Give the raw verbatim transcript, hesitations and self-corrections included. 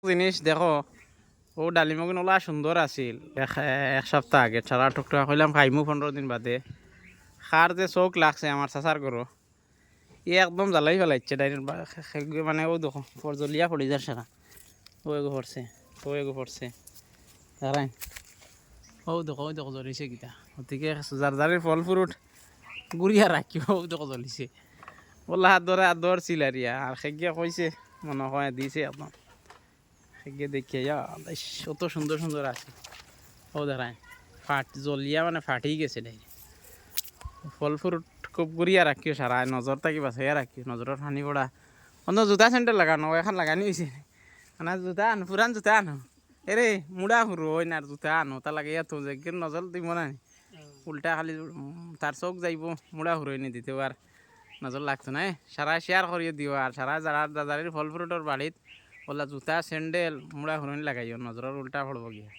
জিনিস দেখো, ও ডালিমগুন ওলা সুন্দর আছিল এক, এক সপ্তাহ আগে, সারা টুকরা কইলাম খাইমু পনেরো দিন বাদে। খার যে চউখ লাগছে আমার চাচার ঘরো, ই একদম জ্বালাই ফালাইছে ডাইরেক্ট বা-, খে-, খে-, মানে ও দেখো, পর জ্বলিয়া পড়ি যার সারা। ও এগু পড়ছে, ও এগু পড়ছে। দাঁড়াইন। ও দেখো, ও দেখো জ্বলিছে কিতা। গতিকে যার যারির ফল fruit গুড়িয়া রাখিও, ও দেখো জ্বলিছে। ওলা হাত ধরে হাত ধরছিল আর ইয়া, আর খেগিয়া কইছে, মনে হয় দিছে একদম। খেগিয়া দেখিয়া, ইয়া, ইস, কত সুন্দর সুন্দর আছে। ও দাঁড়াইন, ফাট, জ্বলিয়া মানে ফাটি গেছে ডাইরেক্ট। ফল fruit খুব গুড়িয়া রাখিও সারা, নজর থাকি বাঁচাইয়া রাখিও, নজরর পানি পড়া। অন্য জুতা স্যান্ডেল লাগানো, এখন লাগানি হইছে। না জুতা আনো, পুরান জুতা আনো। এরে, মুড়া হুরইন আর জুতা আনো, তা লাগাইয়া তো যে নজর দিব না। উল্টা খালি, উম, তার চউখ যাইব, মুড়া হুরইনি দিতে আর নজর লাগতো না। সারা share করিয়া দিও আর সারা যারা যারা ফল fruitর বাড়িত ওলা জুতা স্যান্ডেল মুড়া হুরইন লাগাইও, নজরর উল্টা পড়ব গিয়া।